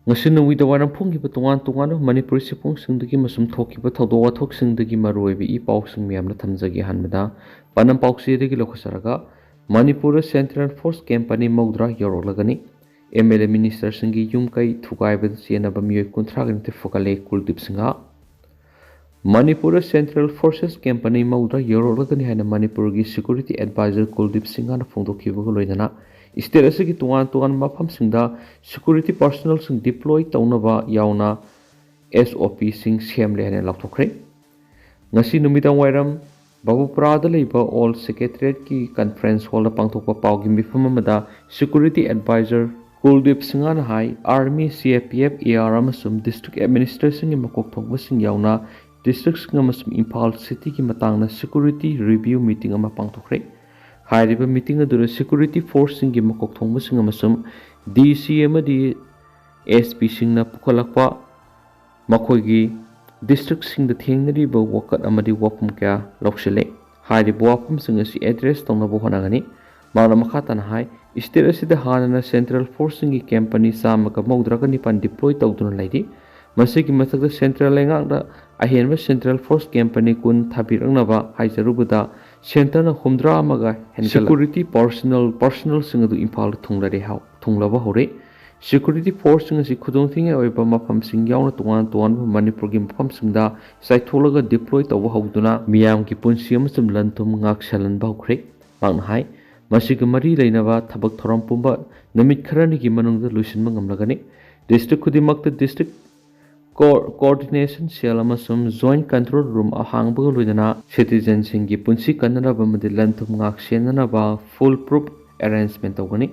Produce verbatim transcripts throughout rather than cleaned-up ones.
ꯉꯁꯤ ꯅꯨꯃꯤꯗꯥꯡ ꯋꯥꯏꯔꯝ ꯐꯣꯡꯈꯤꯕ ꯇꯣꯉꯥꯟ ꯇꯣꯉꯥꯟꯕ ꯃꯅꯤꯄꯨꯔꯤ ꯆꯦꯐꯣꯡꯁꯤꯡꯗꯒꯤ ꯑꯃꯁꯨꯡ ꯊꯣꯛꯈꯤꯕ ꯊꯧꯗꯣꯛ ꯋꯥꯊꯣꯛꯁꯤꯡꯗꯒꯤ ꯃꯔꯨꯑꯣꯏꯕ ꯏ ꯄꯥꯎꯁꯤꯡ ꯃꯌꯥꯝꯅ ꯊꯝꯖꯒꯦ꯫ ꯑꯍꯥꯟꯕꯗ ꯄꯥꯟꯗꯝ ꯄꯥꯎꯆꯦꯗꯒꯤ ꯂꯧꯈꯠꯆꯔꯒ, ꯃꯅꯤꯄꯨꯔꯗ ꯁꯦꯟꯇ꯭ꯔꯦꯜ ꯐꯣꯔꯁ ꯀꯦꯝꯞ ꯑꯅꯤ ꯃꯧꯗ꯭ꯔꯥ ꯌꯧꯔꯛꯂꯒꯅꯤ꯫ ꯑꯦꯝ ꯑꯦꯜ ꯑꯦ ꯃꯤꯅꯤꯁꯇꯔꯁꯤꯡꯒꯤ ꯌꯨꯝ ꯀꯩ ꯊꯨꯒꯥꯏꯕꯗ ꯆꯦꯟꯅꯕ ꯃꯤꯑꯣꯏ ꯀꯨꯟꯊ꯭ꯔꯥꯒ ꯅꯤꯊꯣꯏ ꯐꯒꯠꯂꯦ, ꯀꯨꯜꯗꯤꯞ ꯁꯤꯡꯍ꯫ ꯃꯅꯤꯄꯨꯔꯗ ꯁꯦꯟꯇ꯭ꯔꯦꯜ ꯐꯣꯔꯁꯦꯁ ꯀꯦꯝꯞ ꯑꯅꯤ ꯃꯧꯗ꯭ꯔꯥ ꯌꯧꯔꯛꯂꯒꯅꯤ ꯍꯥꯏꯅ ꯃꯅꯤꯄꯨꯔꯒꯤ ꯁꯦꯀ꯭ꯌꯨꯔꯤꯇꯤ ꯑꯦꯗꯚꯥꯏꯖꯔ ꯀꯨꯜꯗꯤꯞ ꯁꯤꯡꯍꯅ ꯐꯣꯡꯗꯣꯛꯈꯤꯕꯒ ꯂꯣꯏꯅꯅ, ꯁ꯭ꯇꯦꯠ ꯑꯁꯤꯒꯤ ꯇꯣꯉꯥꯟ ꯇꯣꯉꯥꯟꯕ ꯃꯐꯝꯁꯤꯡꯗ ꯁꯦꯀ꯭ꯌꯨꯔꯤꯇꯤ ꯄꯥꯔꯁꯣꯅꯦꯜꯁꯤꯡ ꯗꯤꯄ꯭ꯂꯣꯏ ꯇꯧꯅꯕ ꯌꯥꯎꯅ ꯑꯦꯁ ꯑꯣ ꯄꯤꯁꯤꯡ ꯁꯦꯝꯂꯦ ꯍꯥꯏꯅ ꯂꯥꯎꯊꯣꯛꯈ꯭ꯔꯦ꯫ ꯉꯁꯤ ꯅꯨꯃꯤꯗꯥꯡ ꯋꯥꯏꯔꯝ ꯕꯥꯕꯨꯄꯨꯔꯥꯗ ꯂꯩꯕ ꯑꯣꯜ ꯁꯦꯀ꯭ꯔꯦꯇꯔꯤꯌꯦꯠꯀꯤ ꯀꯟꯐ꯭ꯔꯦꯟꯁ ꯍꯣꯜꯗ ꯄꯥꯡꯊꯣꯛꯄ ꯄꯥꯎꯒꯤ ꯃꯤꯐꯝ ꯑꯃꯗ ꯁꯦꯀ꯭ꯌꯨꯔꯤꯇꯤ ꯑꯦꯗꯚꯥꯏꯖꯔ ꯀꯨꯜꯗꯤꯞ ꯁꯤꯡꯍꯅ ꯍꯥꯏ, ꯑꯥꯔꯃꯤ, ꯁꯤ ꯑꯦ ꯄꯤ ꯑꯦꯐ, ꯑꯦ ꯑꯥꯔ ꯑꯃꯁꯨꯡ ꯗꯤꯁꯇ꯭ꯔꯤꯛ ꯑꯦꯗꯃꯤꯅꯤꯁꯇ꯭ꯔꯦꯁꯟꯒꯤ ꯃꯀꯣꯛ ꯊꯣꯡꯕꯁꯤꯡ ꯌꯥꯎꯅ ꯗꯤꯁꯇ꯭ꯔꯤꯛꯁꯤꯡ ꯑꯃꯁꯨꯡ ꯏꯝꯐꯥꯜ ꯁꯤꯇꯤꯒꯤ ꯃꯇꯥꯡꯗ ꯁꯦꯀ꯭ꯌꯨꯔꯤꯇꯤ ꯔꯤꯚꯤꯌꯨ ꯃꯤꯇꯤꯡ ꯑꯃ ꯄꯥꯡꯊꯣꯛꯈ꯭ꯔꯦ꯫ ꯍꯥꯏꯔꯤꯕ ꯃꯤꯇꯤꯡ ꯑꯗꯨꯗ ꯁꯦꯀ꯭ꯌꯨꯔꯤꯇꯤ ꯐꯣꯔꯁꯁꯤꯡꯒꯤ ꯃꯀꯣꯛ ꯊꯣꯡꯕꯁꯤꯡ ꯑꯃꯁꯨꯡ ꯗꯤ ꯁꯤ ꯑꯃꯗꯤ ꯑꯦꯁ ꯄꯤꯁꯤꯡꯅ ꯄꯨꯈꯠꯂꯛꯄ ꯃꯈꯣꯏꯒꯤ ꯗꯤꯁꯇ꯭ꯔꯤꯛꯁꯤꯡꯗ ꯊꯦꯡꯅꯔꯤꯕ ꯋꯥꯀꯠ ꯑꯃꯗꯤ ꯋꯥꯐꯝ ꯀꯌꯥ ꯂꯧꯁꯤꯜꯂꯦ꯫ ꯍꯥꯏꯔꯤꯕ ꯋꯥꯐꯝꯁꯤꯡ ꯑꯁꯤ ꯑꯦꯗ꯭ꯔꯦꯁ ꯇꯧꯅꯕ ꯍꯣꯠꯅꯒꯅꯤ꯫ ꯃꯍꯥꯛꯅ ꯃꯈꯥ ꯇꯥꯅ ꯍꯥꯏ, ꯁ꯭ꯇꯦꯠ ꯑꯁꯤꯗ ꯍꯥꯟꯅꯅ ꯁꯦꯟꯇ꯭ꯔꯦꯜ ꯐꯣꯔꯁꯁꯤꯡꯒꯤ ꯀꯦꯝꯞ ꯑꯅꯤ ꯆꯥꯝꯃꯒ ꯃꯧꯗ꯭ꯔꯥꯒ ꯅꯤꯄꯥꯟ ꯗꯤꯄ꯭ꯂꯣꯏ ꯇꯧꯗꯨꯅ ꯂꯩꯔꯤ꯫ ꯃꯁꯤꯒꯤ ꯃꯊꯛꯇ ꯁꯦꯟꯇ꯭ꯔꯦꯜ ꯂꯩꯉꯥꯛꯅ ꯑꯍꯦꯟꯕ ꯁꯦꯟꯇ꯭ꯔꯦꯜ ꯐꯣꯔꯁ ꯀꯦꯝꯞ ꯑꯅꯤ ꯀꯨꯟ ꯊꯥꯕꯤꯔꯛꯅꯕ ꯍꯥꯏꯖꯔꯨꯕꯗ, ꯁꯦꯟꯇꯔꯅ ꯍꯨꯝꯗ꯭ꯔꯥ ꯑꯃꯒ ꯍꯦꯟꯒꯠꯂꯛ-, ꯁꯦꯀ꯭ꯌꯨꯔꯤꯇꯤ ꯄꯥꯔꯁꯣꯅꯦꯜ, ꯄꯥꯔꯁꯣꯅꯦꯜꯁꯤꯡ ꯑꯗꯨ ꯏꯝꯐꯥꯜꯗ ꯊꯨꯡꯂꯔꯦ ꯍꯥꯎ-, ꯊꯨꯡꯂꯕ ꯍꯧꯔꯦ꯫ ꯁꯦꯀ꯭ꯌꯨꯔꯤꯇꯤ ꯐꯣꯔꯁꯁꯤꯡ ꯑꯁꯤ ꯈꯨꯗꯣꯡꯊꯤꯅꯤꯡꯉꯥꯏ ꯑꯣꯏꯕ ꯃꯐꯝꯁꯤꯡ ꯌꯥꯎꯅ ꯇꯣꯉꯥꯟ ꯇꯣꯉꯥꯟꯕ ꯃꯅꯤꯄꯨꯔꯒꯤ ꯃꯐꯝꯁꯤꯡꯗ ꯆꯥꯏꯊꯣꯛꯂꯒ ꯗꯤꯄ꯭ꯂꯣꯏ ꯇꯧꯕ ꯍꯧꯗꯨꯅ ꯃꯤꯌꯥꯝꯒꯤ ꯄꯨꯟꯁꯤ ꯑꯃꯁꯨꯡ ꯂꯟ ꯊꯨꯝ ꯉꯥꯛ ꯁꯦꯜꯍꯟꯕ ꯍꯧꯈ꯭ꯔꯦ꯫ ꯃꯍꯥꯛꯅ ꯍꯥꯏ, ꯃꯁꯤꯒ ꯃꯔꯤ ꯂꯩꯅꯕ ꯊꯕꯛ ꯊꯧꯔꯝ ꯄꯨꯝꯕ ꯅꯨꯃꯤꯠ ꯈꯔꯅꯤꯒꯤ ꯃꯅꯨꯡꯗ ꯂꯣꯏꯁꯤꯟꯕ ꯉꯝꯂꯒꯅꯤ꯫ ꯗꯤꯁꯇ꯭ꯔꯤꯛ ꯈꯨꯗꯤꯡꯃꯛꯇ ꯗꯤꯁꯇ꯭ꯔꯤꯛ ꯀꯣ-, ꯀꯣꯑꯣꯔꯗꯤꯅꯦꯁꯟ ꯁꯦꯜ ꯑꯃꯁꯨꯡ ꯖꯣꯏꯟꯠ ꯀꯟꯇ꯭ꯔꯣꯜ ꯔꯨꯝ ꯑꯍꯥꯡꯕꯒ ꯂꯣꯏꯅꯅ ꯁꯤꯇꯤꯖꯟꯁꯤꯡꯒꯤ ꯄꯨꯟꯁꯤ ꯀꯟꯅꯅꯕ ꯑꯃꯗꯤ ꯂꯟ ꯊꯨꯝ ꯉꯥꯛ ꯁꯦꯟꯅꯅꯕ ꯐꯨꯜ ꯄ꯭ꯔꯨꯐ ꯑꯦꯔꯦꯟꯖꯃꯦꯟ ꯇꯧꯒꯅꯤ꯫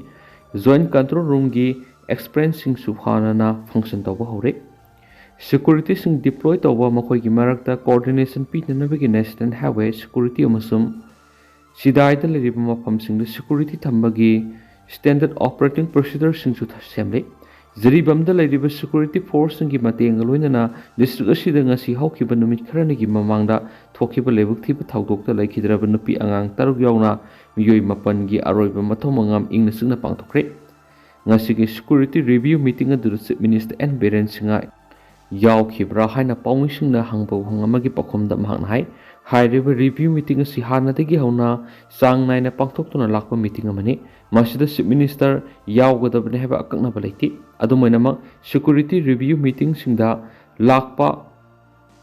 ꯖꯣꯏꯟꯠ ꯀꯟꯇ꯭ꯔꯣꯜ ꯔꯨꯝꯒꯤ ꯑꯦꯛꯁꯄꯔꯦꯟꯁꯁꯤꯡꯁꯨ ꯍꯥꯟꯅꯅ ꯐꯪꯁꯟ ꯇꯧꯕ ꯍꯧꯔꯦ꯫ ꯁꯦꯀ꯭ꯌꯨꯔꯤꯇꯤꯁꯤꯡ ꯗꯤꯄ꯭ꯂꯣꯏ ꯇꯧꯕ, ꯃꯈꯣꯏꯒꯤ ꯃꯔꯛꯇ ꯀꯣꯑꯣꯔꯗꯤꯅꯦꯁꯟ ꯄꯤꯅꯅꯕꯒꯤ ꯅꯦꯁꯅꯦꯜ ꯍꯥꯏꯋꯦ ꯁꯦꯀ꯭ꯌꯨꯔꯤꯇꯤ ꯑꯃꯁꯨꯡ ꯆꯤꯗꯥꯏꯗ ꯂꯩꯔꯤꯕ ꯃꯐꯝꯁꯤꯡꯗ ꯁꯦꯀ꯭ꯌꯨꯔꯤꯇꯤ ꯊꯝꯕꯒꯤ ꯁ꯭ꯇꯦꯟꯗꯔꯗ ꯑꯣꯄꯔꯦꯇꯤꯡ ꯄ꯭ꯔꯣꯁꯤꯗꯔꯁꯤꯡꯁꯨ ꯊ-, ꯁꯦꯝꯂꯦ꯫ ꯖꯤꯔꯤꯕꯥꯝꯗ ꯂꯩꯔꯤꯕ ꯁꯦꯀ꯭ꯌꯨꯔꯤꯇꯤ ꯐꯣꯔꯁꯁꯤꯡꯒꯤ ꯃꯇꯦꯡꯒ ꯂꯣꯏꯅꯅ ꯗꯤꯁꯇ꯭ꯔꯤꯛ ꯑꯁꯤꯗ ꯉꯁꯤ ꯍꯧꯈꯤꯕ ꯅꯨꯃꯤꯠ ꯈꯔꯅꯤꯒꯤ ꯃꯃꯥꯡꯗ ꯊꯣꯛꯈꯤꯕ ꯂꯥꯏꯕꯛ ꯊꯤꯕ ꯊꯧꯗꯣꯛꯇ ꯂꯩꯈꯤꯗ꯭ꯔꯕ ꯅꯨꯄꯤ ꯑꯉꯥꯡ ꯇꯔꯨꯛ ꯌꯥꯎꯅ ꯃꯤꯑꯣꯏ ꯃꯥꯄꯟꯒꯤ ꯑꯔꯣꯏꯕ ꯃꯊꯧ ꯃꯉꯝ ꯏꯪꯅ ꯆꯤꯛꯅ ꯄꯥꯡꯊꯣꯛꯈ꯭ꯔꯦ꯫ ꯉꯁꯤꯒꯤ security review meeting ꯑꯗꯨꯗ Chief Minister N Biren Singh ꯌꯥꯎꯈꯤꯕ꯭ꯔꯥ ꯍꯥꯏꯅ ꯄꯥꯎꯃꯤꯁꯤꯡꯅ ꯍꯪꯕ ꯋꯥꯍꯪ ꯑꯃꯒꯤ ꯄꯥꯎꯈꯨꯝꯗ ꯃꯍꯥꯛꯅ ꯍꯥꯏ, ꯍꯥꯏꯔꯤꯕ review meeting ꯑꯁꯤ ꯍꯥꯟꯅꯗꯒꯤ ꯍꯧꯅ ꯆꯥꯡ ꯅꯥꯏꯅ ꯄꯥꯡꯊꯣꯛꯇꯨꯅ ꯂꯥꯛꯄ meeting ꯑꯃꯅꯤ꯫ ꯃꯁꯤꯗ Chief Minister ꯌꯥꯎꯒꯗꯕꯅꯤ ꯍꯥꯏꯕ ꯑꯀꯛꯅꯕ ꯂꯩꯇꯦ꯫ ꯑꯗꯨꯝ ꯑꯣꯏꯅꯃꯛ, security review meetingꯁꯤꯡꯗ ꯂꯥꯛꯄ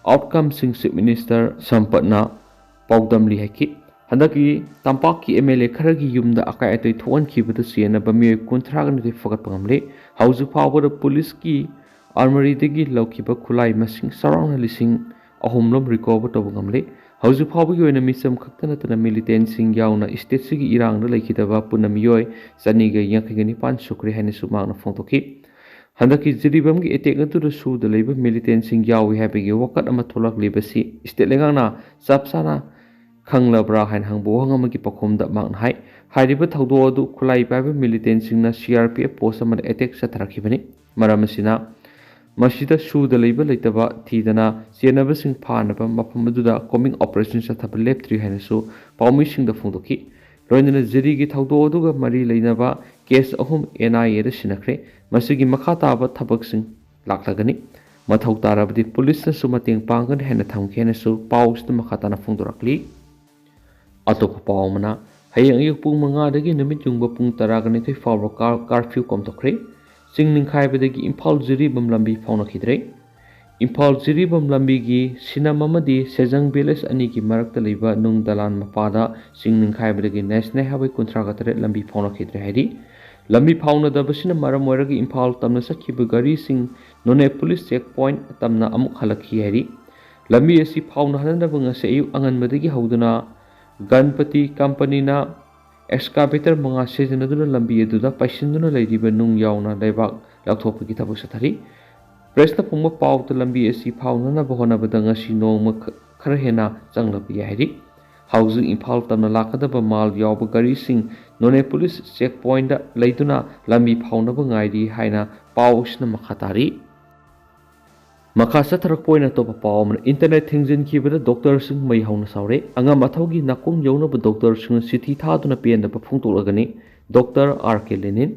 outcomeꯁꯤꯡ Chief Minister ꯁꯝꯄꯠꯅ ꯄꯥꯎꯗꯝꯂꯤ ꯍꯥꯏꯈꯤ꯫ ꯍꯟꯗꯛꯀꯤ ꯇꯝꯄꯥꯛꯀꯤ M L A ꯈꯔꯒꯤ ꯌꯨꯝꯗ ꯑꯀꯥꯏ ꯑꯇꯣꯏ ꯊꯣꯛꯍꯟꯈꯤꯕꯗ ꯆꯦꯟꯅꯕ ꯃꯤꯑꯣꯏ ꯀꯨꯟꯊ꯭ꯔꯥꯒ ꯅꯤꯊꯣꯏ ꯐꯒꯠꯄ ꯉꯝꯂꯦ꯫ ꯍꯧꯖꯤꯛ ꯐꯥꯎꯕꯗ ꯄꯨꯂꯤꯁꯀꯤ armouryꯗꯒꯤ ꯂꯧꯈꯤꯕ ꯈꯨꯠꯂꯥꯏ ꯃꯁꯤꯡ ꯆꯥꯎꯔꯥꯛꯅ ꯂꯤꯁꯤꯡ ꯑꯍꯨꯝ ꯂꯣꯝ recover ꯇꯧꯕ ꯉꯝꯂꯦ꯫ ꯍꯧꯖꯤꯛ ꯐꯥꯎꯕꯒꯤ ꯑꯣꯏꯅ ꯃꯤꯆꯝ ꯈꯛꯇ ꯅꯠꯇꯅ militantꯁꯤꯡ ꯌꯥꯎꯅ stateꯁꯤꯒꯤ ꯏꯔꯥꯡꯗ ꯂꯩꯈꯤꯗꯕ ꯄꯨꯟꯅ ꯃꯤꯑꯣꯏ ꯆꯅꯤꯒ ꯌꯥꯡꯈꯩꯒ ꯅꯤꯄꯥꯟ ꯁꯨꯈ꯭ꯔꯦ ꯍꯥꯏꯅꯁꯨ ꯃꯍꯥꯛꯅ ꯐꯣꯡꯗꯣꯛꯈꯤ꯫ ꯍꯟꯗꯛꯀꯤ ꯖꯤꯔꯤꯕꯥꯝꯒꯤ attack ꯑꯗꯨꯗ ꯁꯨꯗ ꯂꯩꯕ militantꯁꯤꯡ ꯌꯥꯎꯏ ꯍꯥꯏꯕꯒꯤ ꯋꯥꯀꯠ ꯑꯃ ꯊꯣꯛꯂꯛꯂꯤꯕꯁꯤ state ꯂꯩꯉꯥꯛꯅ ꯆꯞ ꯆꯥꯅ ꯈꯪꯂꯕ꯭ꯔꯥ ꯍꯥꯏꯅ ꯍꯪꯕ ꯋꯥꯍꯪ ꯑꯃꯒꯤ ꯄꯥꯎꯈꯨꯝꯗ ꯃꯍꯥꯛꯅ ꯍꯥꯏ, ꯍꯥꯏꯔꯤꯕ ꯊꯧꯗꯣꯛ ꯑꯗꯨ ꯈꯨꯠꯂꯥꯏ ꯄꯥꯏꯕ militantꯁꯤꯡꯅ C R P F post ꯑꯃꯗ attack ꯆꯠꯊꯔꯛꯈꯤꯕꯅꯤ꯫ ꯃꯔꯝ ꯑꯁꯤꯅ, ꯃꯁꯤꯗ ꯁꯨꯗ ꯂꯩꯕ ꯂꯩꯇꯕ ꯊꯤꯗꯅ ꯆꯦꯟꯅꯕꯁꯤꯡ ꯐꯥꯅꯕ ꯃꯐꯝ ꯑꯗꯨꯗ combing operation ꯆꯠꯊꯕ ꯂꯦꯞꯇ꯭ꯔꯤ ꯍꯥꯏꯅꯁꯨ ꯄꯥꯎꯃꯤꯁꯤꯡꯗ ꯐꯣꯡꯗꯣꯛꯈꯤ꯫ ꯂꯣꯏꯅꯅ ꯖꯤꯔꯤꯒꯤ ꯊꯧꯗꯣꯛ ꯑꯗꯨꯒ ꯃꯔꯤ ꯂꯩꯅꯕ case ꯑꯍꯨꯝ N I Aꯗ ꯁꯤꯟꯅꯈ꯭ꯔꯦ꯫ ꯃꯁꯤꯒꯤ ꯃꯈꯥ ꯇꯥꯕ ꯊꯕꯛꯁꯤꯡ ꯂꯥꯛꯂꯒꯅꯤ꯫ ꯃꯊꯧ ꯇꯥꯔꯕꯗꯤ ꯄꯨꯂꯤꯁꯅꯁꯨ ꯃꯇꯦꯡ ꯄꯥꯡꯒꯅꯤ ꯍꯥꯏꯅ ꯊꯝꯈꯤ ꯍꯥꯏꯅꯁꯨ ꯄꯥꯎꯁꯤꯗ ꯃꯈꯥ ꯇꯥꯅ ꯐꯣꯡꯗꯣꯔꯛꯂꯤ꯫ ꯑꯇꯣꯞꯄ ꯄꯥꯎ ꯑꯃꯅ, ꯍꯌꯦꯡ ꯑꯌꯨꯛ ꯄꯨꯡ ꯃꯉꯥꯗꯒꯤ ꯅꯨꯃꯤꯠ ꯌꯨꯡꯕ ꯄꯨꯡ ꯇꯔꯥꯒ ꯅꯤꯊꯣꯏ ꯐꯥꯎꯕ car-, curfew ꯀꯣꯝꯊꯣꯛꯈ꯭ꯔꯦ꯫ ꯆꯤꯡ ꯅꯤꯡꯈꯥꯏꯕꯗꯒꯤ ꯏꯝꯐꯥꯜ ꯖꯤꯔꯤꯕꯥꯝ ꯂꯝꯕꯤ ꯐꯥꯎꯅꯈꯤꯗ꯭ꯔꯦ꯫ ꯏꯝꯐꯥꯜ ꯖꯤꯔꯤꯕꯥꯝ ꯂꯝꯕꯤꯒꯤ ꯁꯤꯅꯝ ꯑꯃꯗꯤ ꯁꯦꯖꯪ village ꯑꯅꯤꯒꯤ ꯃꯔꯛꯇ ꯂꯩꯕ ꯅꯨꯡ ꯗꯂꯥꯟ ꯃꯄꯥꯗ ꯆꯤꯡ ꯅꯤꯡꯈꯥꯏꯕꯗꯒꯤ National Highway ꯀꯨꯟꯊ꯭ꯔꯥꯒ ꯇꯔꯦꯠ ꯂꯝꯕꯤ ꯐꯥꯎꯅꯈꯤꯗ꯭ꯔꯦ ꯍꯥꯏꯔꯤ꯫ ꯂꯝꯕꯤ ꯐꯥꯎꯅꯗꯕꯁꯤꯅ ꯃꯔꯝ ꯑꯣꯏꯔꯒ ꯏꯝꯐꯥꯜ ꯇꯝꯅ ꯆꯠꯈꯤꯕ ꯒꯥꯔꯤꯁꯤꯡ ꯅꯣꯅꯦ police check point ꯇꯝꯅ ꯑꯃꯨꯛ ꯍꯜꯂꯛꯈꯤ ꯍꯥꯏꯔꯤ꯫ ꯂꯝꯕꯤ ꯑꯁꯤ ꯐꯥꯎꯅꯍꯟꯅꯕ ꯉꯁꯤ ꯑꯌꯨꯛ ꯑꯉꯟꯕꯗꯒꯤ ꯍꯧꯗꯨꯅ ꯒꯟꯄꯇꯤ companyꯅ excavator ꯃꯉꯥ ꯁꯤꯖꯤꯟꯅꯗꯨꯅ ꯂꯝꯕꯤ ꯑꯗꯨꯗ ꯄꯩꯁꯤꯟꯗꯨꯅ ꯂꯩꯔꯤꯕ ꯅꯨꯡ ꯌꯥꯎꯅ ꯂꯩꯕꯥꯛ ꯂꯧꯊꯣꯛꯄꯒꯤ ꯊꯕꯛ ꯆꯠꯊꯔꯤ꯫ Pressꯅ ꯐꯣꯡꯕ ꯄꯥꯎꯗ ꯂꯝꯕꯤ ꯑꯁꯤ ꯐꯥꯎꯅꯅꯕ ꯍꯣꯠꯅꯕꯗ ꯉꯁꯤ ꯅꯣꯡꯃ ꯈ-, ꯈꯔ ꯍꯦꯟꯅ ꯆꯪꯂꯕ ꯌꯥꯏ ꯍꯥꯏꯔꯤ꯫ ꯍꯧꯖꯤꯛ ꯏꯝꯐꯥꯜ ꯇꯝꯅ ꯂꯥꯛꯀꯗꯕ ꯃꯥꯜ ꯌꯥꯎꯕ ꯒꯥꯔꯤꯁꯤꯡ ꯅꯣꯅꯦ police check pointꯇ ꯂꯩꯗꯨꯅ ꯂꯝꯕꯤ ꯐꯥꯎꯅꯕ ꯉꯥꯏꯔꯤ ꯍꯥꯏꯅ ꯄꯥꯎ ꯑꯁꯤꯅ ꯃꯈꯥ ꯇꯥꯔꯤ꯫ ꯃꯈꯥ ꯆꯠꯊꯔꯛꯄ ꯑꯣꯏꯅ ꯑꯇꯣꯞꯄ ꯄꯥꯎ ꯑꯃꯅ, internet ꯊꯤꯡꯖꯤꯟꯈꯤꯕꯗ doctorꯁꯤꯡ ꯃꯩ ꯍꯧꯅ ꯁꯥꯎꯔꯦ꯫ ꯑꯉꯝ ꯑꯊꯧꯒꯤ ꯅꯥꯀꯣꯡ ꯌꯧꯅꯕ doctorꯁꯤꯡꯅ ꯆꯤꯊꯤ ꯊꯥꯗꯨꯅ ꯄꯦꯟꯗꯕ ꯐꯣꯡꯗꯣꯛꯂꯒꯅꯤ꯫ Doctor R K Lenin꯫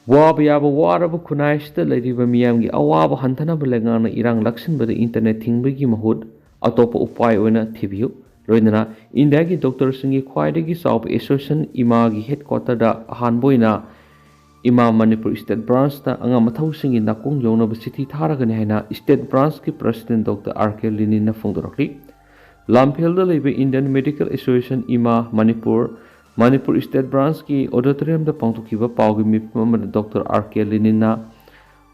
ꯋꯥꯕ ꯌꯥꯕ ꯋꯥꯔꯕ ꯈꯨꯟꯅꯥꯏ ꯑꯁꯤꯗ ꯂꯩꯔꯤꯕ ꯃꯤꯌꯥꯝꯒꯤ ꯑꯋꯥꯕ ꯍꯟꯊꯅꯕ ꯂꯩꯉꯥꯛꯅ ꯏꯔꯥꯡ ꯂꯥꯛꯁꯤꯟꯕꯗ ꯏꯟꯇꯔꯅꯦꯠ ꯊꯤꯡꯕꯒꯤ ꯃꯍꯨꯠ ꯑꯇꯣꯞꯄ ꯎꯄꯥꯏ ꯑꯣꯏꯅ ꯊꯤꯕꯤꯌꯨ꯫ ꯂꯣꯏꯅꯅ ꯏꯟꯗꯤꯌꯥꯒꯤ ꯗꯣꯛꯇꯔꯁꯤꯡꯒꯤ ꯈ꯭ꯋꯥꯏꯗꯒꯤ ꯆꯥꯎꯕ ꯑꯦꯁꯣꯁꯤꯌꯦꯁꯟ ꯏꯃꯥꯒꯤ ꯍꯦꯗꯀ꯭ꯋꯥꯇꯔꯗ ꯑꯍꯥꯟꯕ ꯑꯣꯏꯅ ꯏꯃꯥ ꯃꯅꯤꯄꯨꯔ ꯁ꯭ꯇꯦꯠ ꯕ꯭ꯔꯥꯟꯁꯇ ꯑꯉꯝ ꯑꯊꯧꯁꯤꯡꯒꯤ ꯅꯥꯀꯣꯡ ꯌꯧꯅꯕ ꯆꯤꯊꯤ ꯊꯥꯔꯒꯅꯤ ꯍꯥꯏꯅ ꯁ꯭ꯇꯦꯠ ꯕ꯭ꯔꯥꯟꯁꯀꯤ ꯄ꯭ꯔꯁꯤꯗꯦꯟ ꯗꯣꯛꯇꯔ ꯑꯥꯔ ꯀꯦ ꯂꯤꯅꯤꯟꯅ ꯐꯣꯡꯗꯣꯔꯛꯂꯤ꯫ ꯂꯥꯝꯐꯦꯜꯗ ꯂꯩꯕ ꯏꯟꯗꯤꯌꯟ ꯃꯦꯗꯤꯀꯦꯜ ꯑꯦꯁꯣꯁꯤꯌꯦꯁꯟ ꯏꯃꯥ ꯃꯅꯤꯄꯨꯔ, ꯃꯅꯤꯄꯨꯔ ꯁ꯭ꯇꯦꯠ ꯕ꯭ꯔꯥꯟꯁꯀꯤ ꯑꯣꯗꯤꯇꯣꯔꯤꯌꯝꯗ ꯄꯥꯡꯊꯣꯛꯈꯤꯕ ꯄꯥꯎꯒꯤ ꯃꯤꯐꯝ ꯑꯃꯗ ꯗꯣꯛꯇꯔ ꯑꯥꯔ ꯀꯦ ꯂꯤꯅꯤꯟꯅ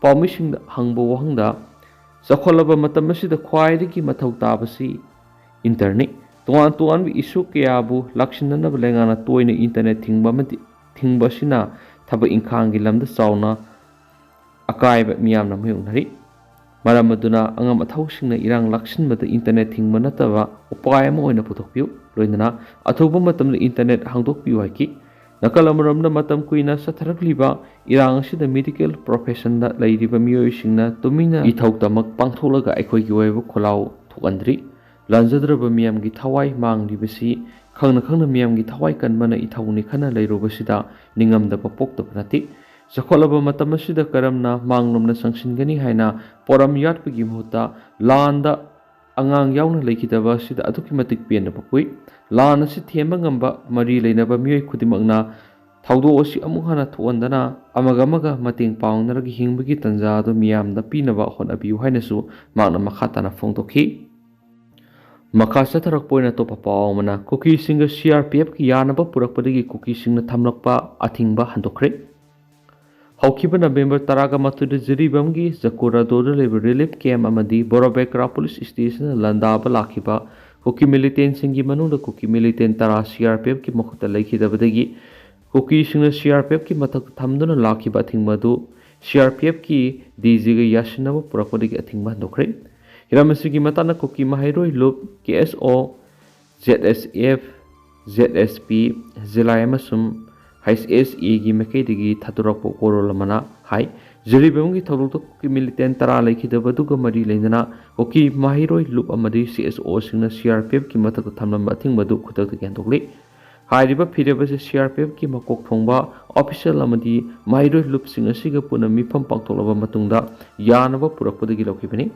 ꯄꯥꯎꯃꯤꯁꯤꯡꯗ ꯍꯪꯕ ꯋꯥꯍꯪꯗ, ꯆꯥꯎꯈꯠꯂꯕ ꯃꯇꯝ ꯑꯁꯤꯗ ꯈ꯭ꯋꯥꯏꯗꯒꯤ ꯃꯊꯧ ꯇꯥꯕꯁꯤ ꯏꯟꯇꯔꯅꯦꯠ꯫ ꯇꯣꯉꯥꯟ ꯇꯣꯉꯥꯟꯕ ꯏꯁꯨ ꯀꯌꯥꯕꯨ ꯂꯥꯛꯁꯤꯟꯅꯅꯕ ꯂꯩꯉꯥꯛꯅ ꯇꯣꯏꯅ ꯏꯟꯇꯔꯅꯦꯠ ꯊꯤꯡꯕ ꯑꯃꯗꯤ ꯊꯤꯡꯕ ꯑꯁꯤꯅ ꯊꯕꯛ ꯏꯪꯈꯥꯡꯒꯤ ꯂꯝꯗ ꯆꯥꯎꯅ ꯑꯀꯥꯏꯕ ꯃꯤꯌꯥꯝꯅ ꯃꯥꯌꯣꯛꯅꯔꯤ꯫ ꯃꯔꯝ ꯑꯗꯨꯅ ꯑꯉꯝ ꯑꯊꯧꯁꯤꯡꯅ ꯏꯔꯥꯡ ꯂꯥꯛꯁꯤꯟꯕꯗ ꯏꯟꯇꯔꯅꯦꯠ ꯊꯤꯡꯕ ꯅꯠꯇꯕ ꯎꯄꯥꯏ ꯑꯃ ꯑꯣꯏꯅ ꯄꯨꯊꯣꯛꯄꯤꯌꯨ, ꯂꯣꯏꯅꯅ ꯑꯊꯨꯕ ꯃꯇꯝꯗ ꯏꯟꯇꯔꯅꯦꯠ ꯍꯥꯡꯗꯣꯛꯄꯤꯌꯨ ꯍꯥꯏꯈꯤ꯫ ꯅꯥꯀꯜ ꯑꯃꯔꯣꯝꯗ ꯃꯇꯝ ꯀꯨꯏꯅ ꯆꯠꯊꯔꯛꯂꯤꯕ ꯏꯔꯥꯡ ꯑꯁꯤꯗ ꯃꯦꯗꯤꯀꯦꯜ ꯄ꯭ꯔꯣꯐꯦꯁꯟꯗ ꯂꯩꯔꯤꯕ ꯃꯤꯑꯣꯏꯁꯤꯡꯅ ꯇꯨꯃꯤꯟꯅ ꯏꯊꯧ ꯇꯃꯛ ꯄꯥꯡꯊꯣꯛꯂꯒ ꯑꯩꯈꯣꯏꯒꯤ ꯑꯣꯏꯕ ꯈꯣꯜꯂꯥꯎ ꯊꯣꯛꯍꯟꯗ꯭ꯔꯤ꯫ ꯂꯥꯟꯖꯗ꯭ꯔꯕ ꯃꯤꯌꯥꯝꯒꯤ ꯊꯋꯥꯏ ꯃꯥꯡꯂꯤꯕꯁꯤ ꯈꯪꯅ ꯈꯪꯅ ꯃꯤꯌꯥꯝꯒꯤ ꯊꯋꯥꯏ ꯀꯟꯕꯅ ꯏꯊꯧꯅꯤ ꯈꯟꯅ ꯂꯩꯔꯨꯕꯁꯤꯗ ꯅꯤꯡꯉꯝꯗꯕ ꯄꯣꯛꯇꯕ ꯅꯠꯇꯦ꯫ ꯆꯥꯎꯈꯠꯂꯕ ꯃꯇꯝ ꯑꯁꯤꯗ ꯀꯔꯝꯅ ꯃꯥꯡꯂꯣꯝꯅ ꯆꯪꯁꯤꯟꯒꯅꯤ ꯍꯥꯏꯅ ꯄꯣꯔꯝ ꯌꯥꯠꯄꯒꯤ ꯃꯍꯨꯠꯇ ꯂꯥꯟꯗ ꯑꯉꯥꯡ ꯌꯥꯎꯅ ꯂꯩꯈꯤꯗꯕ ꯑꯁꯤꯗ ꯑꯗꯨꯛꯀꯤ ꯃꯇꯤꯛ ꯄꯦꯟꯅꯕ ꯄꯣꯛꯏ꯫ ꯂꯥꯟ ꯑꯁꯤ ꯊꯦꯝꯕ ꯉꯝꯕ ꯃꯔꯤ ꯂꯩꯅꯕ ꯃꯤꯑꯣꯏ ꯈꯨꯗꯤꯡꯃꯛꯅ ꯊꯧꯗꯣꯛ ꯑꯁꯤ ꯑꯃꯨꯛ ꯍꯟꯅ ꯊꯣꯛꯍꯟꯗꯅ ꯑꯃꯒ ꯑꯃꯒ ꯃꯇꯦꯡ ꯄꯥꯡꯅꯔꯒ ꯍꯤꯡꯕꯒꯤ ꯇꯥꯟꯖꯥ ꯑꯗꯨ ꯃꯤꯌꯥꯝꯗ ꯄꯤꯅꯕ ꯍꯣꯠꯅꯕꯤꯌꯨ ꯍꯥꯏꯅꯁꯨ ꯃꯍꯥꯛꯅ ꯃꯈꯥ ꯇꯥꯅ ꯐꯣꯡꯗꯣꯛꯈꯤ꯫ ꯃꯈꯥ ꯆꯠꯊꯔꯛꯄ ꯑꯣꯏꯅ ꯑꯇꯣꯞꯄ ꯄꯥꯎ ꯑꯃꯅ, ꯀꯨꯀꯤꯁꯤꯡꯒ ꯁꯤ ꯑꯥꯔ ꯄꯤ ꯑꯦꯐꯀꯤ ꯌꯥꯅꯕ ꯄꯨꯔꯛꯄꯗꯒꯤ ꯀꯨꯀꯤꯁꯤꯡꯅ ꯊꯝꯂꯛꯄ ꯑꯊꯤꯡꯕ ꯍꯟꯗꯣꯛꯈ꯭ꯔꯦ꯫ ꯍꯧꯈꯤꯕ ꯅꯕꯦꯝꯕꯔ ꯇꯔꯥꯒ ꯃꯥꯊꯣꯏꯗ ꯖꯤꯔꯤꯕꯥꯝꯒꯤ ꯖꯀꯨꯔꯥꯗꯣꯗ ꯂꯩꯕ ꯔꯤꯂꯤꯐ ꯀꯦꯝꯞ ꯑꯃꯗꯤ ꯕꯣꯔꯣꯕꯦꯀ꯭ꯔꯥ ꯄꯨꯂꯤꯁ ꯁ꯭ꯇꯦꯁꯟꯗ ꯂꯥꯟꯗꯥꯕ ꯂꯥꯛꯈꯤꯕ ꯀꯨꯀꯤ ꯃꯤꯂꯤꯇꯦꯟꯁꯤꯡꯒꯤ ꯃꯅꯨꯡꯗ ꯀꯨꯀꯤ ꯃꯤꯂꯤꯇꯦꯟ ꯇꯔꯥ ꯁꯤ ꯑꯥꯔ ꯄꯤ ꯑꯦꯐꯀꯤ ꯃꯈꯨꯠꯇ ꯂꯩꯈꯤꯗꯕꯗꯒꯤ ꯀꯨꯀꯤꯁꯤꯡꯅ ꯁꯤ ꯑꯥꯔ ꯄꯤ ꯑꯦꯐꯀꯤ ꯃꯊꯛꯇ ꯊꯝꯗꯨꯅ ꯂꯥꯛꯈꯤꯕ ꯑꯊꯤꯡꯕ ꯑꯗꯨ ꯁꯤ ꯑꯥꯔ ꯄꯤ ꯑꯦꯐꯀꯤ ꯗꯤ ꯖꯤꯒ ꯌꯥꯁꯤꯟꯅꯕ ꯄꯨꯔꯛꯄꯗꯒꯤ ꯑꯊꯤꯡꯕ ꯍꯟꯗꯣꯛꯈ꯭ꯔꯦ꯫ ꯍꯤꯔꯝ ꯑꯁꯤꯒꯤ ꯃꯇꯥꯡꯗ ꯀꯨꯀꯤ ꯃꯍꯩꯔꯣꯏ ꯂꯨꯞ, ꯀꯦ ꯑꯦꯁ ꯑꯣ, ꯖꯦꯠ ꯑꯦꯁ ꯑꯦꯐ, ꯖꯦꯠ ꯑꯦꯁ ꯄꯤ, ꯖꯤꯂꯥꯏ ꯑꯃꯁꯨꯡ ꯍꯩꯆ ꯑꯦꯁ ꯑꯦꯒꯤ ꯃꯥꯏꯀꯩꯗꯒꯤ ꯊꯥꯗꯣꯔꯛꯄ ꯋꯥꯔꯣꯜ ꯑꯃꯅ ꯍꯥꯏ, ꯖꯤꯔꯤꯕꯥꯝꯒꯤ ꯊꯧꯗꯣꯛꯇ ꯀꯨꯀꯤ ꯃꯤꯂꯤꯇꯦꯟ ꯇꯔꯥ ꯂꯩꯈꯤꯗꯕꯗꯨꯒ ꯃꯔꯤ ꯂꯩꯅꯅ ꯀꯨꯀꯤ ꯃꯍꯩꯔꯣꯏ ꯂꯨꯞ ꯑꯃꯗꯤ C S ꯑꯣꯁꯤꯡꯅ C R P ꯑꯦꯐꯀꯤ ꯃꯊꯛꯇ ꯊꯝꯂꯝꯕ ꯑꯊꯤꯡꯕ ꯑꯗꯨ ꯈꯨꯗꯛꯇꯒꯤ ꯍꯟꯗꯣꯛꯂꯤ꯫ ꯍꯥꯏꯔꯤꯕ ꯐꯤꯔꯦꯞ ꯑꯁꯤ ꯁꯤ ꯑꯥꯔ ꯄꯤ ꯑꯦꯐꯀꯤ ꯃꯀꯣꯛ ꯊꯣꯡꯕ ꯑꯣꯐꯤꯁꯤꯌꯦꯜ ꯑꯃꯗꯤ ꯃꯍꯩꯔꯣꯏ ꯂꯨꯞꯁꯤꯡ ꯑꯁꯤꯒ ꯄꯨꯟꯅ ꯃꯤꯐꯝ ꯄꯥꯡꯊꯣꯛꯂꯕ ꯃꯇꯨꯡꯗ ꯌꯥꯅꯕ ꯄꯨꯔꯛꯄꯗꯒꯤ ꯂꯧꯈꯤꯕꯅꯤ꯫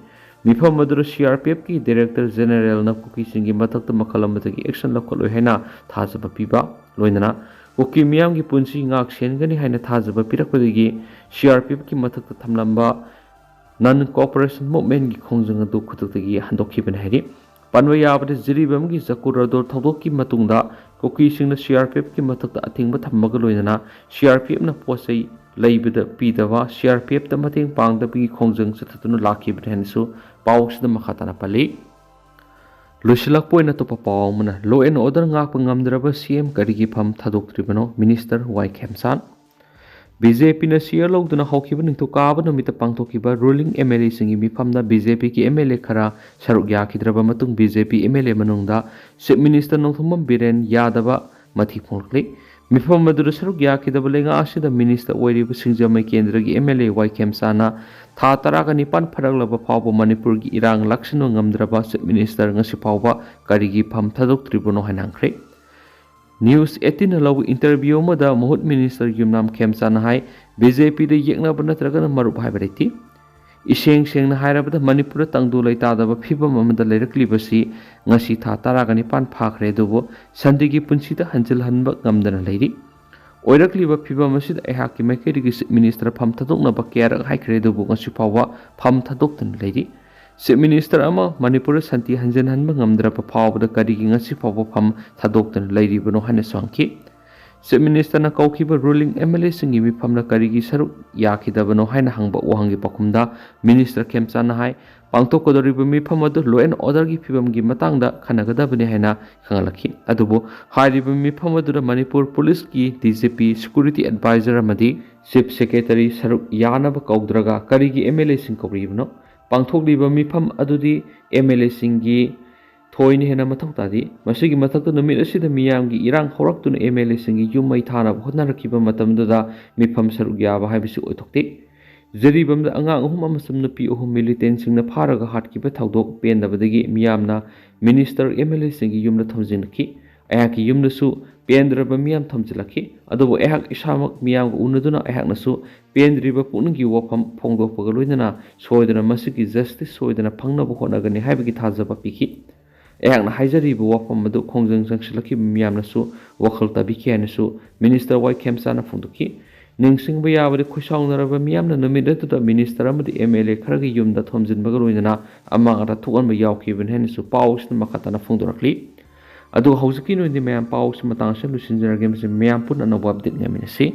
ꯃꯤꯐꯝ ꯑꯗꯨꯗ ꯁꯤ ꯑꯥꯔ ꯄꯤ ꯑꯦꯐꯀꯤ ꯗꯥꯏꯔꯦꯛꯇꯔ ꯖꯦꯅꯦꯔꯦꯜꯅ ꯀꯨꯀꯤꯁꯤꯡꯒꯤ ꯃꯊꯛꯇ ꯃꯈꯜ ꯑꯃꯗꯒꯤ ꯑꯦꯛꯁꯟ ꯂꯧꯈꯠꯂꯣꯏ ꯍꯥꯏꯅ ꯊꯥꯖꯕ ꯄꯤꯕ, ꯂꯣꯏꯅꯅ ꯀꯨꯀꯤ ꯃꯤꯌꯥꯝꯒꯤ ꯄꯨꯟꯁꯤ ꯉꯥꯛ ꯁꯦꯟꯒꯅꯤ ꯍꯥꯏꯅ ꯊꯥꯖꯕ ꯄꯤꯔꯛꯄꯗꯒꯤ ꯁꯤ ꯑꯥꯔ ꯄꯤ ꯑꯦꯐꯀꯤ ꯃꯊꯛꯇ ꯊꯝꯂꯝꯕ ꯅꯟ ꯀꯣꯑꯣꯄꯔꯦꯁꯟ ꯃꯨꯚꯃꯦꯟꯒꯤ ꯈꯣꯡꯖꯪ ꯑꯗꯨ ꯈꯨꯗꯛꯇꯒꯤ ꯍꯟꯗꯣꯛꯈꯤꯕꯅꯤ ꯍꯥꯏꯔꯤ꯫ ꯄꯟꯕ ꯌꯥꯕꯗ, ꯖꯤꯔꯤꯕꯥꯝꯒꯤ ꯖꯀꯨꯔꯥꯗꯣ ꯊꯧꯗꯣꯛꯀꯤ ꯃꯇꯨꯡꯗ ꯀꯨꯀꯤꯁꯤꯡꯅ ꯁꯤ ꯑꯥꯔ ꯄꯤ ꯑꯦꯐꯀꯤ ꯃꯊꯛꯇ ꯑꯊꯤꯡꯕ ꯊꯝꯕꯒ ꯂꯣꯏꯅꯅ ꯁꯤ ꯑꯥꯔ ꯄꯤ ꯑꯦꯐꯅ ꯄꯣꯠ ꯆꯩ ꯂꯩꯕꯗ ꯄꯤꯗꯕ, ꯁꯤ ꯑꯥꯔ ꯄꯤ ꯑꯦꯐꯇ ꯃꯇꯦꯡ ꯄꯥꯡꯗꯕꯒꯤ ꯈꯣꯡꯖꯪ ꯆꯠꯊꯗꯨꯅ ꯂꯥꯛꯈꯤꯕꯅꯤ ꯍꯥꯏꯅꯁꯨ ꯄꯥꯎ ꯑꯁꯤꯗ ꯃꯈꯥ ꯇꯥꯅ ꯄꯜꯂꯤ꯫ ꯂꯣꯏꯁꯤꯜꯂꯛꯄ ꯑꯣꯏꯅ ꯑꯇꯣꯞꯄ ꯄꯥꯎ ꯑꯃꯅ, ꯂꯣ ꯑꯦꯟ ꯑꯣꯔꯗꯔ ꯉꯥꯛꯄ ꯉꯝꯗ꯭ꯔꯕ ꯁꯤ ꯑꯦꯝ ꯀꯔꯤꯒꯤ ꯐꯝ ꯊꯥꯗꯣꯛꯇ꯭ꯔꯤꯕꯅꯣ? Minister Y Khemchand. B J ꯄꯤꯅ ꯁꯤꯌꯔ ꯂꯧꯗꯨꯅ ꯍꯧꯈꯤꯕ ꯅꯤꯡꯊꯧꯀꯥꯕ ꯅꯨꯃꯤꯠꯇ ꯄꯥꯡꯊꯣꯛꯈꯤꯕ ꯔꯨꯂꯤꯡ ꯑꯦꯝ ꯑꯦꯜ ꯑꯦꯁꯤꯡꯒꯤ ꯃꯤꯐꯝꯗ ꯕꯤ ꯖꯦ ꯄꯤꯒꯤ ꯑꯦꯝ ꯑꯦꯜ ꯑꯦ ꯈꯔ ꯁꯔꯨꯛ ꯌꯥꯈꯤꯗ꯭ꯔꯕ ꯃꯇꯨꯡ, B J P M L A ꯃꯅꯨꯡꯗ ꯆꯤꯐ ꯃꯤꯅꯤꯁꯇꯔ ꯅꯣꯡꯊꯣꯝꯕꯝ ꯕꯤꯔꯦꯟ ꯌꯥꯗꯕ ꯃꯊꯤ ꯐꯣꯡꯂꯛꯂꯤ꯫ ꯃꯤꯐꯝ ꯑꯗꯨꯗ ꯁꯔꯨꯛ ꯌꯥꯈꯤꯗꯕ ꯂꯩꯉꯥꯛ ꯑꯁꯤꯗ ꯃꯤꯅꯤꯁꯇꯔ ꯑꯣꯏꯔꯤꯕ ꯁꯤꯡꯖꯃꯩ ꯀꯦꯟꯗ꯭ꯔꯒꯤ ꯑꯦꯝ ꯑꯦꯜ ꯑꯦ ꯋꯥꯏ ꯈꯦꯝꯆꯥꯟꯅ ꯊꯥ ꯇꯔꯥꯒ ꯅꯤꯄꯥꯟ ꯐꯥꯔꯛꯂꯕ ꯐꯥꯎꯕ ꯃꯅꯤꯄꯨꯔꯒꯤ ꯏꯔꯥꯡ ꯂꯥꯛꯁꯤꯟꯕ ꯉꯝꯗ꯭ꯔꯕ ꯆꯤꯐ ꯃꯤꯅꯤꯁꯇꯔ ꯉꯁꯤ ꯐꯥꯎꯕ ꯀꯔꯤꯒꯤ ꯐꯝ ꯊꯥꯗꯣꯛꯇ꯭ꯔꯤꯕꯅꯣ ꯍꯥꯏꯅ ꯍꯪꯈ꯭ꯔꯦ꯫ ꯅ꯭ꯌꯨꯁ ꯑꯩꯠꯇꯤꯟꯅ ꯂꯧꯕ ꯏꯟꯇꯔꯚ꯭ꯌꯨ ꯑꯃꯗ ꯃꯍꯨꯠ ꯃꯤꯅꯤꯁꯇꯔ ꯌꯨꯝꯅꯥꯝ ꯈꯦꯝꯆꯥꯟꯅ ꯍꯥꯏ, ꯕꯤ ꯖꯦ ꯄꯤꯗ ꯌꯦꯛꯅꯕ ꯅꯠꯇ꯭ꯔꯒꯅ ꯃꯔꯨꯞ ꯍꯥꯏꯕ ꯂꯩꯇꯦ꯫ ꯏꯁꯦꯡ ꯁꯦꯡꯅ ꯍꯥꯏꯔꯕꯗ ꯃꯅꯤꯄꯨꯔꯗ ꯇꯪꯗꯨ ꯂꯩꯇꯥꯗꯕ ꯐꯤꯕꯝ ꯑꯃꯗ ꯂꯩꯔꯛꯂꯤꯕꯁꯤ ꯉꯁꯤ ꯊꯥ ꯇꯔꯥꯒ ꯅꯤꯄꯥꯟ ꯐꯥꯈ꯭ꯔꯦ, ꯑꯗꯨꯕꯨ ꯁꯟꯗꯤꯒꯤ ꯄꯨꯟꯁꯤꯗ ꯍꯟꯖꯤꯜꯍꯟꯕ ꯉꯝꯗꯅ ꯂꯩꯔꯤ꯫ ꯑꯣꯏꯔꯛꯂꯤꯕ ꯐꯤꯕꯝ ꯑꯁꯤꯗ ꯑꯩꯍꯥꯛꯀꯤ ꯃꯥꯏꯀꯩꯗꯒꯤ ꯆꯤꯐ ꯃꯤꯅꯤꯁꯇꯔ ꯐꯝ ꯊꯥꯗꯣꯛꯅꯕ ꯀꯌꯥꯔꯛ ꯍꯥꯏꯈ꯭ꯔꯦ, ꯑꯗꯨꯕꯨ ꯉꯁꯤ ꯐꯥꯎꯕ ꯐꯝ ꯊꯥꯗꯣꯛꯇꯅ ꯂꯩꯔꯤ꯫ ꯆꯤꯐ ꯃꯤꯅꯤꯁꯇꯔ ꯑꯃ ꯃꯅꯤꯄꯨꯔꯗ ꯁꯥꯟꯇꯤ ꯍꯟꯖꯤꯟꯍꯟꯕ ꯉꯝꯗ꯭ꯔꯕ ꯐꯥꯎꯕꯗ ꯀꯔꯤꯒꯤ ꯉꯁꯤ ꯐꯥꯎꯕ ꯐꯝ ꯊꯥꯗꯣꯛꯇꯅ ꯂꯩꯔꯤꯕꯅꯣ ꯍꯥꯏꯅꯁꯨ ꯍꯪꯈꯤ꯫ ꯆꯤꯐ ꯃꯤꯅꯤꯁꯇꯔꯅ ꯀꯧꯈꯤꯕ ꯔꯨꯂꯤꯡ ꯑꯦꯝ ꯑꯦꯜ ꯑꯦꯁꯤꯡꯒꯤ ꯃꯤꯐꯝꯗ ꯀꯔꯤꯒꯤ ꯁꯔꯨꯛ ꯌꯥꯈꯤꯗꯕꯅꯣ ꯍꯥꯏꯅ ꯍꯪꯕ ꯋꯥꯍꯪꯒꯤ ꯄꯥꯎꯈꯨꯝꯗ ꯃꯤꯅꯤꯁꯇꯔ ꯈꯦꯝꯆꯥꯟꯅ ꯍꯥꯏ, ꯄꯥꯡꯊꯣꯛꯀꯗꯧꯔꯤꯕ ꯃꯤꯐꯝ ꯑꯗꯨ ꯂꯣ ꯑꯦꯟ ꯑꯣꯔꯗꯔꯒꯤ ꯐꯤꯕꯝꯒꯤ ꯃꯇꯥꯡꯗ ꯈꯟꯅꯒꯗꯕꯅꯤ ꯍꯥꯏꯅ ꯈꯪꯍꯜꯂꯛꯈꯤ꯫ ꯑꯗꯨꯕꯨ ꯍꯥꯏꯔꯤꯕ ꯃꯤꯐꯝ ꯑꯗꯨꯗ ꯃꯅꯤꯄꯨꯔ ꯄꯨꯂꯤꯁꯀꯤ D G P, security adviser ꯑꯃꯗꯤ ꯆꯤꯐ ꯁꯦꯀ꯭ꯔꯦꯇꯔꯤ ꯁꯔꯨꯛ ꯌꯥꯅꯕ ꯀꯧꯗ꯭ꯔꯒ ꯀꯔꯤꯒꯤ ꯑꯦꯝ ꯑꯦꯜ ꯑꯦꯁꯤꯡ ꯀꯧꯔꯤꯕꯅꯣ? ꯄꯥꯡꯊꯣꯛꯂꯤꯕ ꯃꯤꯐꯝ ꯑꯗꯨꯗꯤ ꯑꯦꯝ ꯑꯦꯜ ꯑꯦꯁꯤꯡꯒꯤ ꯊꯣꯏꯅ ꯍꯦꯟꯅ ꯃꯊꯧ ꯇꯥꯗꯦ꯫ ꯃꯁꯤꯒꯤ ꯃꯊꯛꯇ ꯅꯨꯃꯤꯠ ꯑꯁꯤꯗ ꯃꯤꯌꯥꯝꯒꯤ ꯏꯔꯥꯡ ꯍꯧꯔꯛꯇꯨꯅ ꯑꯦꯝ ꯑꯦꯜ ꯑꯦꯁꯤꯡꯒꯤ ꯌꯨꯝ ꯃꯩ ꯊꯥꯅꯕ ꯍꯣꯠꯅꯔꯛꯈꯤꯕ ꯃꯇꯝꯗꯨꯗ ꯃꯤꯐꯝ ꯁꯔꯨꯛ ꯌꯥꯕ ꯍꯥꯏꯕꯁꯤ ꯑꯣꯏꯊꯣꯛꯇꯦ꯫ ꯖꯤꯔꯤꯕꯥꯝꯗ ꯑꯉꯥꯡ ꯑꯍꯨꯝ ꯑꯃꯁꯨꯡ ꯅꯨꯄꯤ ꯑꯍꯨꯝ ꯃꯤꯂꯤꯇꯦꯟꯁꯤꯡꯅ ꯐꯥꯔꯒ ꯍꯥꯠꯈꯤꯕ ꯊꯧꯗꯣꯛ ꯄꯦꯟꯗꯕꯗꯒꯤ ꯃꯤꯌꯥꯝꯅ ꯃꯤꯅꯤꯁꯇꯔ, ꯑꯦꯝ ꯑꯦꯜ ꯑꯦꯁꯤꯡꯒꯤ ꯌꯨꯝꯗ ꯊꯧꯖꯤꯟꯈꯤ꯫ ꯑꯩꯍꯥꯛꯀꯤ ꯌꯨꯝꯗꯁꯨ ꯄꯦꯟꯗ꯭ꯔꯕ ꯃꯤꯌꯥꯝ ꯊꯝꯖꯤꯜꯂꯛꯈꯤ꯫ ꯑꯗꯨꯕꯨ ꯑꯩꯍꯥꯛ ꯏꯁꯥꯃꯛ ꯃꯤꯌꯥꯝꯒ ꯎꯅꯗꯨꯅ ꯑꯩꯍꯥꯛꯅꯁꯨ ꯄꯦꯟꯗ꯭ꯔꯤꯕ ꯄꯨꯛꯅꯤꯡꯒꯤ ꯋꯥꯐꯝ ꯐꯣꯡꯗꯣꯛꯄꯒ ꯂꯣꯏꯅꯅ ꯁꯣꯏꯗꯅ ꯃꯁꯤꯒꯤ justice ꯁꯣꯏꯗꯅ ꯐꯪꯅꯕ ꯍꯣꯠꯅꯒꯅꯤ ꯍꯥꯏꯕꯒꯤ ꯊꯥꯖꯕ ꯄꯤꯈꯤ꯫ ꯑꯩꯍꯥꯛꯅ ꯍꯥꯏꯖꯔꯤꯕ ꯋꯥꯐꯝ ꯑꯗꯨ ꯈꯣꯡꯖꯪ ꯆꯪꯁꯤꯜꯂꯛꯈꯤꯕ ꯃꯤꯌꯥꯝꯅꯁꯨ ꯋꯥꯈꯜ ꯇꯥꯕꯤꯈꯤ ꯍꯥꯏꯅꯁꯨ Minister ꯋꯥꯏ ꯈꯦꯝꯆꯥꯅ ꯐꯣꯡꯗꯣꯛꯈꯤ꯫ ꯅꯤꯡꯁꯤꯡꯕ ꯌꯥꯕꯗꯤ, ꯈꯣꯏꯁꯥꯎꯅꯔꯕ ꯃꯤꯌꯥꯝꯅ ꯅꯨꯃꯤꯠ ꯑꯗꯨꯗ Minister ꯑꯃꯗꯤ M L A ꯈꯔꯒꯤ ꯌꯨꯝꯗ ꯊꯣꯝꯖꯤꯟꯕꯒ ꯂꯣꯏꯅꯅ ꯑꯃꯥꯡ ꯑꯇꯥ ꯊꯣꯛꯍꯟꯕ ꯌꯥꯎꯈꯤꯕꯅꯤ ꯍꯥꯏꯅꯁꯨ ꯄꯥꯎ ꯑꯁꯤꯅ ꯃꯈꯥ ꯇꯥꯅ ꯐꯣꯡꯗꯣꯔꯛꯂꯤ꯫ ꯑꯗꯨꯒ ꯍꯧꯖꯤꯛꯀꯤ ꯑꯣꯏꯅꯗꯤ ꯃꯌꯥꯝ ꯄꯥꯎ ꯑꯁꯤ ꯃꯇꯥꯡ ꯑꯁꯤꯗ ꯂꯣꯏꯁꯤꯟꯖꯔꯒꯦ꯫ ꯃꯁꯤ ꯃꯌꯥꯝ ꯄꯨꯟꯅ ꯑꯅꯧꯕ update ꯉꯥꯏꯃꯤꯟꯅꯁꯤ꯫